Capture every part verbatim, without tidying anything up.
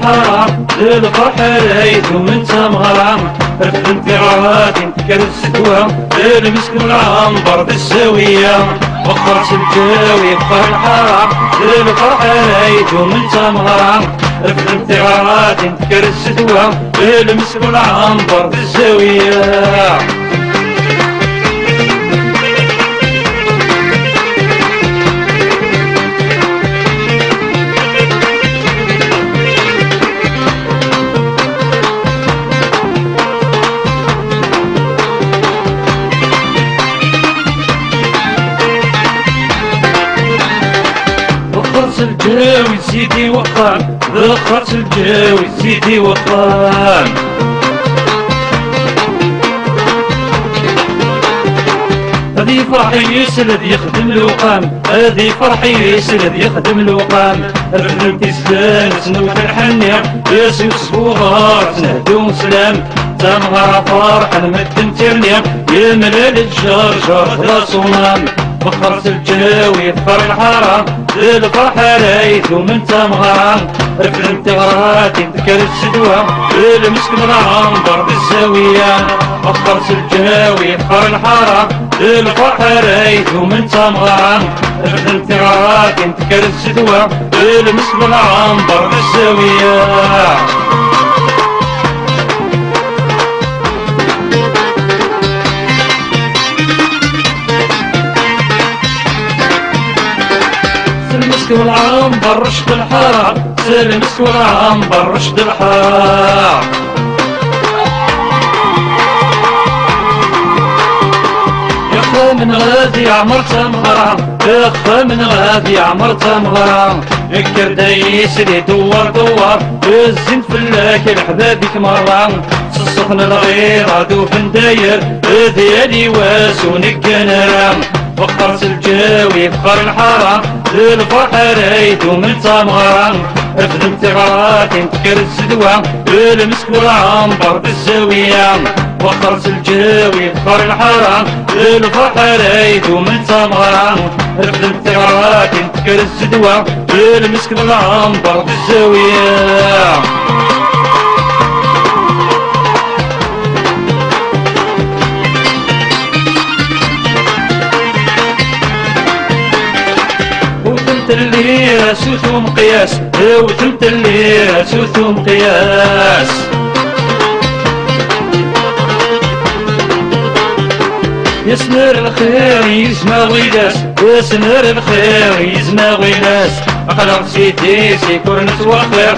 Ḥara, d lferḥ ara idumen d tameɣra, refden tiɣratin tekker-d zzedwa, d lmesk d lɛember d zzawiya. Wexxeṛ-tt lǧawi, wexxeṛ lḥara, d lferḥ ara idumen d tameɣra, refden tiɣratin tekker-d zzedwa, d lmesk d lɛember d zzawiya. Wexxeṛ-tt lǧawi, zidi wexxeṛ. Wexxeṛ-tt lǧawi, zidi wexxeṛ. Ad yefreḥ yisel ad yexdem lewqam, ad yefreḥ yisel ad yexdem lewqam. Refden tizlan, snewt lḥenni, yes yusbuɣer, snehdu sslam. Tameɣra ferḥen medden tirni, yemlal lǧerǧer d laṣunam. Wexxeṛ-tt lǧawi, wexxeṛ lḥara, d lferḥ ara idumen d tameɣra. Refden tiɣratin tekker-d zzedwa, d lmesk d lɛember d zzawiya. Wexxeṛ-tt lǧawi, wexxeṛ lḥara, d lferḥ ara idumen d tameɣra. Refden tiɣratin tekker-d zzedwa, d lmesk d lɛember d zzawiya. S lmesk d lɛember rrecd lḥara, s lmesk d lɛember rrecd lḥara. Ixxamen ɣad yeɛmer tameɣra, ixxamen ɣad yeɛmer tameɣra. Kker-d ay isli dewwer dewwer, zzin fell-ak leḥbab-ik merra. S ṣṣut n lɣiḍ ad ufen dayr, d yal iwas ur neggan ara. Wexxeṛ-tt lǧawi, wexxeṛ lḥara, d lferḥ ara idumen d tameɣra. Refden tiɣratin tekker-d zzedwa, d lmesk d lɛember d zzawiya. Wexxeṛ-tt lǧawi, wexxeṛ lḥara, d lferḥ ara idumen d tameɣra. Refden tiɣratin tekker-d zzedwa, d lmesk d lɛember d zzawiya. Wten telli s utum qyas, wten telli s utum qyas. Yesner lxir yezma ɣilas, yesner lxir yezma ɣilas. Aql-aɣ sidi seg ur nettwaxir,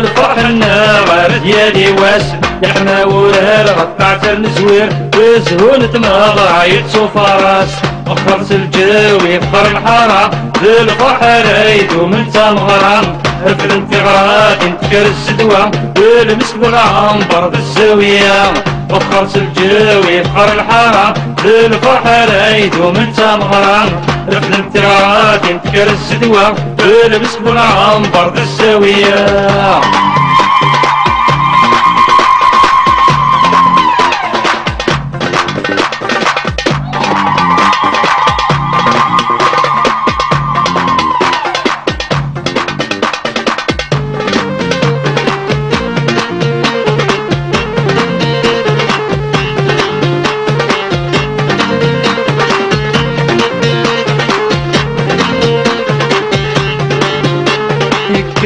lferḥ-nneɣ ar d yali wass. Yeḥma wurar ɣef ṭṭaɛt ar nezwir, zhu n tmeɣra yettufaras. Wexxeṛ-tt lǧawi, wexxeṛ lḥara, d lferḥ ara idumen d tameɣra. Refden tiɣratin tekker zzedwa, d lmesk d lɛember d zzawiya. Wexxeṛ-tt lǧawi, wexxeṛ lḥara, d lferḥ ara idumen d tameɣra. Refden tiɣratin tekker zzedwa, d lmesk d lɛember d zzawiya.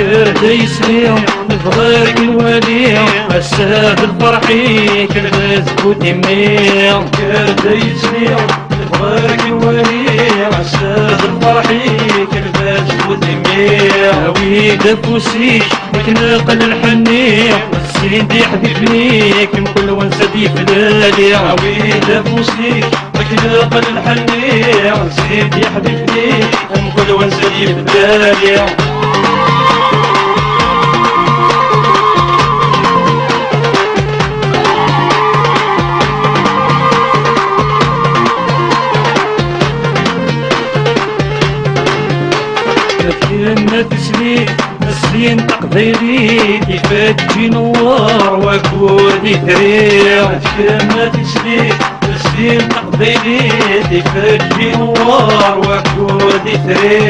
Kker-d ay isli, nebɣa ad k-nwali, ass-a d lferḥ-ik, lbaz bu timmi. Kker-d ay isli, nebɣa ad k-nwali, ass-a d lferḥ-ik, lbaz bu timmi. Awi-d afus-ik, akken aql lḥenni, sin d iḥbiben-ik, mkul wansa d yeflali. Awi-d afus-ik, akken aql lḥenni, sin d iḥbiben-ik, mkul wansa d yeflali. Kemma tislit, sin taqbaylit, ifeǧǧi newwar wakud itri. Kemma tislit, sin taqbaylit, ifeǧǧi newwar wakud itri.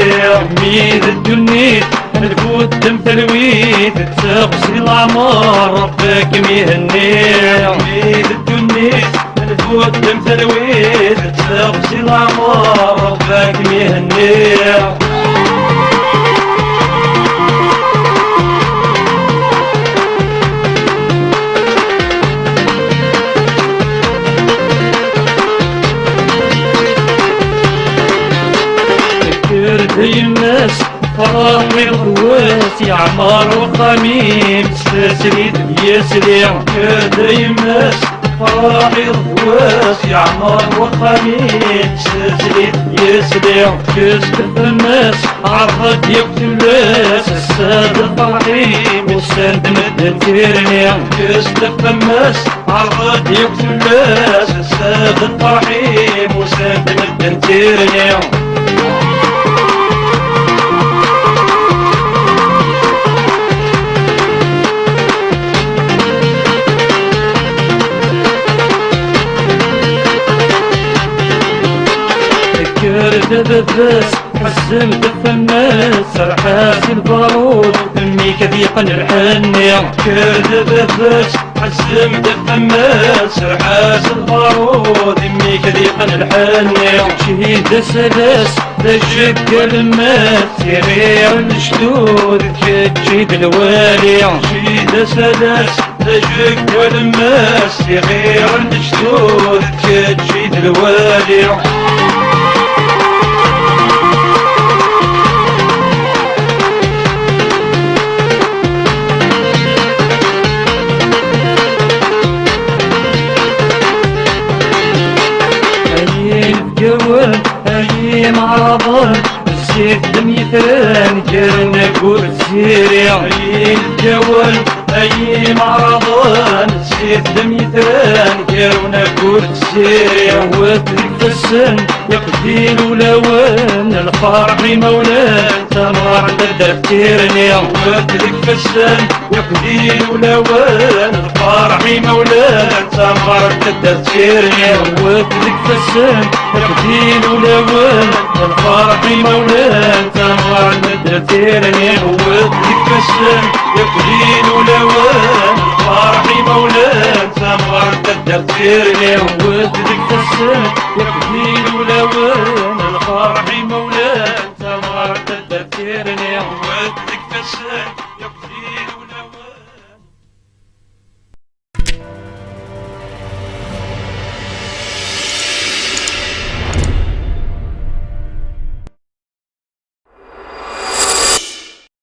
Mi d ddunit, Lbuddem talwit, teɣzi leɛmer, Rebbi ad kem-ihenni. Di ddunit, lbuddem talwit, teɣzi leɛmer, Rebbi ad kem-ihenni. Kker-d a yemma-s, ferḥ iḍ wass, yeɛmer uxxam-im s teslit d yesli. Kker-d a yemma-s, ferḥ iḍ wass, yeɛmer uxxam-im s teslit d yesli. Kkes-d fell-as, ɛreḍ-d yakk tullas, ass-a d lferḥ-im, usan-d medden d tirni. Kkes-d fell-as, ɛreḍ-d yakk tullas, ass-a d lferḥ-im, usan-d medden d tirni. Kker-d a baba-s, ḥezzem-d fell-as, serreḥ-as i lbarud, mmi-k ad yeqqen lḥenni. Kker-d a baba-s, ḥezzem-d fell-as, serreḥ-as i lbarud, mmi-k ad yeqqen lḥenni. Kečč i d asalas, d ajeggal n mass, iɣir n lejdud, kečč i d lwali. Kečč i d asalas, d ajeggal n mass, iɣir n lejdud, kečč i d lwali. Ay inebgawen, ay imeɛraḍen, zzit-d am yitran, gren ayyur d tziri. Ay inebgawen, ay imeɛraḍen, zzit-d am yitran, gren ayyur d tziri. Wwet deg ifassen, iqeddin ulawen, lferḥ imawlan, tamɣart taddart tirni. Wwet deg ifassen, iqeddin ulawen, lferḥ imawlan, tamɣart taddart tirni. Wwet deg ifassen, iqeddin ulawen, lferḥ imawlan, tamɣart taddart tirni. Wwet deg ifassen, iqeddin ulawen, lferḥ imawlan, tamɣart taddart tirni. Wwet deg ifassen, iqeddin